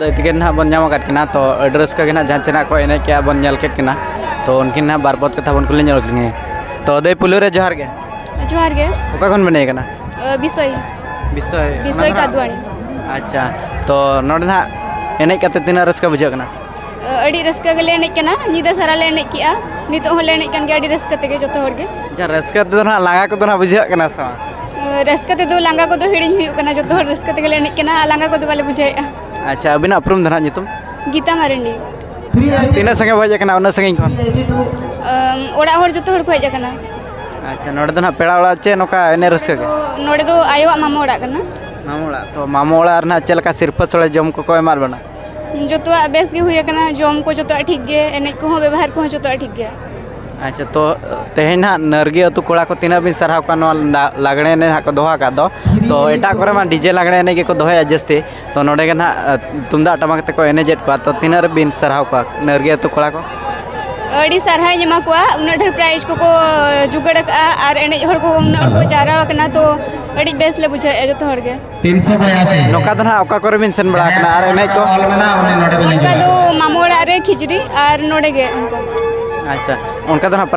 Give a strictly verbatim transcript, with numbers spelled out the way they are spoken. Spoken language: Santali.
ᱫᱟᱹᱭ ᱛᱟᱹᱠᱤᱱ ᱱᱟᱦᱟᱜ ᱵᱚᱱ ᱧᱟᱢ ᱟᱠᱟᱫ ᱠᱤᱱᱟ, ᱛᱚ ᱟᱹᱰᱤ ᱨᱟᱹᱥᱠᱟᱹ ᱜᱮ ᱱᱟᱦᱟᱜ ᱡᱟᱦᱟᱸ ᱪᱮ ᱱᱟᱦᱟᱜ ᱠᱚ ᱮᱱᱮᱡ ᱠᱮᱜᱼᱟ, ᱵᱚᱱ ᱧᱮᱞ ᱠᱮᱫ ᱠᱤᱱᱟ᱾ ᱛᱚ ᱩᱱᱠᱤᱱ ᱱᱟᱦᱟᱜ ᱵᱟᱨ ᱯᱚᱫ ᱠᱟᱛᱷᱟ ᱵᱚᱱ ᱠᱩᱞᱤ ᱧᱚᱜ ᱞᱮᱠᱤᱱ ᱜᱮ᱾ ᱛᱚ ᱫᱟᱹᱭ, ᱯᱩᱭᱞᱩ ᱨᱮ ᱡᱚᱦᱟᱨ ᱜᱮ᱾ ᱡᱚᱦᱟᱨ ᱜᱮ᱾ ᱚᱠᱟ ᱠᱷᱚᱱ ᱵᱮᱱ ᱦᱮᱡ ᱟᱠᱟᱱᱟ? ᱟᱹ, ᱵᱤᱥᱚᱭ᱾ ᱵᱤᱥᱚᱭ᱾ ᱵᱤᱥᱚᱭ ᱚᱱᱟ ᱫᱚ ᱱᱟᱦᱟᱜ ᱠᱟᱫᱣᱟᱱᱤ᱾ ᱟᱪᱪᱷᱟ, ᱛᱚ ᱱᱚᱰᱮ ᱱᱟᱦᱟᱜ ᱮᱱᱮᱡ ᱠᱟᱛᱮ ᱛᱤᱱᱟᱹᱜ ᱨᱟᱹᱥᱠᱟᱹ ᱵᱩᱡᱷᱟᱹᱜ ᱠᱟᱱᱟ? ᱟᱹ, ᱟᱹᱰᱤ ᱨᱟᱹᱥᱠᱟᱹ ᱜᱮᱞᱮ ᱮᱱᱮᱡ ᱠᱟᱱᱟ, ᱧᱤᱫᱟᱹ ᱥᱟᱨᱟ ᱞᱮ ᱮᱱᱮᱡ ᱠᱮᱜᱼᱟ, ᱱᱤᱛᱚᱜ ᱦᱚᱸᱞᱮ ᱮᱱᱮᱡ ᱠᱟᱱ ᱜᱮᱭᱟ ᱟᱹᱰᱤ ᱨᱟᱹᱥᱠᱟᱹ ᱛᱮᱜᱮ ᱡᱚᱛᱚ ᱦᱚᱲ ᱜᱮ᱾ ᱟᱪᱪᱷᱟ, ᱨᱟᱹᱥᱠᱟᱹ ᱛᱮᱫᱚ ᱱᱟᱦᱟᱜ ᱞᱟᱸᱜᱟ ᱠᱚᱫᱚ ᱱᱟᱦᱟᱜ ᱵᱩᱡᱷᱟᱹᱜ ᱠᱟᱱᱟ ᱥᱮ ᱵᱟᱝ? ᱟᱹ, ᱨᱟᱹᱥᱠᱟᱹ ᱛᱮᱫᱚ ᱞᱟᱸᱜᱟ ᱠᱚᱫᱚ ᱦᱤᱲᱤᱧ ᱦᱩᱭᱩᱜ ᱠᱟᱱᱟ, ᱡᱚᱛᱚ ᱦᱚᱲ ᱨᱟᱹᱥᱠᱟᱹ ᱛᱮᱜᱮᱞᱮ ᱮᱱᱮᱡ ᱠᱟᱱᱟ ᱟᱨ ᱞᱟᱸᱜᱟ ᱠᱚᱫᱚ ᱵᱟᱞᱮ ᱵᱩᱡᱷᱟᱹᱣᱮᱫᱼᱟ᱾ ᱟᱪᱪᱷᱟ, ᱟᱹᱵᱤᱱᱟᱜ ᱩᱯᱨᱩᱢ ᱫᱚ ᱱᱟᱦᱟᱜ ᱧᱩᱛᱩᱢ? ᱜᱤᱛᱟ ᱢᱟᱨᱟᱱᱰᱤ᱾ ᱛᱤᱱᱟᱹᱜ ᱥᱟᱸᱜᱮ ᱵᱚ ᱦᱮᱡ ᱟᱠᱟᱱᱟ ᱩᱱᱟᱹᱜ ᱥᱟᱺᱜᱤᱧ ᱠᱷᱚᱱ? ᱟᱢ, ᱚᱲᱟᱜ ᱦᱚᱲ ᱡᱚᱛᱚ ᱦᱚᱲ ᱠᱚ ᱦᱮᱡ ᱟᱠᱟᱱᱟ᱾ ᱟᱪᱪᱷᱟ, ᱱᱚᱰᱮ ᱫᱚ ᱱᱟᱦᱟᱜ ᱯᱮᱲᱟ ᱚᱲᱟᱜ ᱪᱮ ᱱᱚᱝᱠᱟ ᱮᱱᱮᱡ ᱨᱟᱹᱥᱠᱟᱹ ᱜᱮ? ᱛᱚ, ᱱᱚᱰᱮ ᱫᱚ ᱟᱭᱳᱣᱟᱜ ᱢᱟᱢᱟ ᱚᱲᱟᱜ ᱠᱟᱱᱟ᱾ ᱢᱟᱢᱟ ᱚᱲᱟᱜ, ᱛᱚ ᱢᱟᱢᱟ ᱚᱲᱟᱜ ᱨᱮ ᱱᱟᱦᱟᱜ ᱪᱮᱫ ᱞᱮᱠᱟ ᱥᱤᱨᱯᱟᱹ ᱥᱳᱲᱮ ᱡᱚᱢ ᱠᱚᱠᱚ ᱮᱢᱟᱫ ᱵᱚᱱᱟ? ᱡᱚᱛᱚᱣᱟᱜ ᱵᱮᱥ ᱜᱮ ᱦᱩᱭ ᱟᱠᱟᱱᱟ, ᱡᱚᱢ ᱠᱚ ᱡᱚᱛᱚᱣᱟᱜ ᱴᱷᱤᱠ ᱜᱮ, ᱮᱱᱮᱡ ᱠᱚᱦᱚᱸ ᱵᱮᱵᱚᱦᱟᱨ ᱠᱚᱦᱚᱸ ᱡᱚᱛᱚᱣᱟᱜ ᱴᱷᱤᱠ ᱜᱮᱭᱟ᱾ ᱟᱪᱪᱷᱟ, ᱛᱚ ᱛᱮᱦᱮᱧ ᱱᱟᱦᱟᱜ ᱱᱟᱹᱨᱜᱤ ᱟᱹᱛᱩ ᱠᱚᱲᱟ ᱠᱚ ᱛᱤᱱᱟᱹᱜ ᱵᱤᱱ ᱥᱟᱨᱦᱟᱣ ᱠᱚᱣᱟ ᱱᱚᱣᱟ ᱞᱟ-, ᱞᱟᱜᱽᱬᱮ ᱮᱱᱮᱡ ᱱᱟᱦᱟᱜ ᱠᱚ ᱫᱚᱦᱚ ᱟᱠᱟᱫ ᱫᱚ? ᱛᱚ ᱮᱴᱟᱜ ᱠᱚᱨᱮ ᱢᱟ ᱰᱤᱡᱮ ᱞᱟᱜᱽᱬᱮ ᱮᱱᱮᱡ ᱜᱮᱠᱚ ᱫᱚᱦᱚᱭᱟ ᱡᱟᱹᱥᱛᱤ, ᱛᱚ ᱱᱚᱰᱮ ᱜᱮ ᱱᱟᱦᱟᱜ, ᱟᱹ, ᱛᱩᱢᱫᱟᱜ ᱴᱟᱢᱟᱠ ᱛᱮᱠᱚ ᱮᱱᱮᱡᱮᱫ ᱠᱚᱣᱟ, ᱛᱚ ᱛᱤᱱᱟᱹᱜ ᱨᱮᱵᱤᱱ ᱥᱟᱨᱦᱟᱣ ᱠᱚᱣᱟ ᱱᱟᱹᱨᱜᱤ ᱟᱹᱛᱩ ᱠᱚᱲᱟ ᱠᱚ? ᱟᱹᱰᱤ ᱥᱟᱨᱦᱟᱣᱤᱧ ᱮᱢᱟ ᱠᱚᱣᱟ, ᱩᱱᱟᱹᱜ ᱰᱷᱮᱨ ᱯᱨᱟᱭᱤᱡᱽ ᱠᱚᱠᱚ ᱡᱩᱜᱟᱹᱲ ᱟᱠᱟᱫᱼᱟ ᱟᱨ ᱮᱱᱮᱡ ᱦᱚᱲ ᱠᱚ ᱩᱱᱟᱹᱜ ᱦᱚᱲ ᱠᱚ ᱡᱟᱣᱨᱟ ᱟᱠᱟᱱᱟ, ᱛᱚ ᱟᱹᱰᱤ ᱵᱮᱥ ᱞᱮ ᱵᱩᱡᱷᱟᱹᱣᱮᱫᱼᱟ ᱡᱚᱛᱚ ᱦᱚᱲ ᱜᱮ᱾ ᱛᱤᱱᱥᱚ ᱵᱟᱭᱟᱥᱤ᱾ ᱱᱚᱝᱠᱟ ᱫᱚ ᱱᱟᱦᱟᱜ ᱚᱠᱟ ᱠᱚᱨᱮ ᱵᱤᱱ ᱥᱮᱱ ᱵᱟᱲᱟ ᱟᱠᱟᱱᱟ ᱟᱨ ᱮᱱᱮᱡ ᱠᱚ? ᱚᱱᱠᱟ ᱫᱚ ᱢᱟᱢᱚ ᱚᱲᱟᱜ ᱨᱮ ᱠᱷᱤᱪᱲᱤ ᱟᱨ ᱱᱚᱰᱮ ᱜᱮ ᱚᱱᱠᱟ᱾ ᱟᱪᱪᱷᱟ, ᱚᱱᱠᱟ ᱫᱚ ᱱᱟᱦᱟᱜ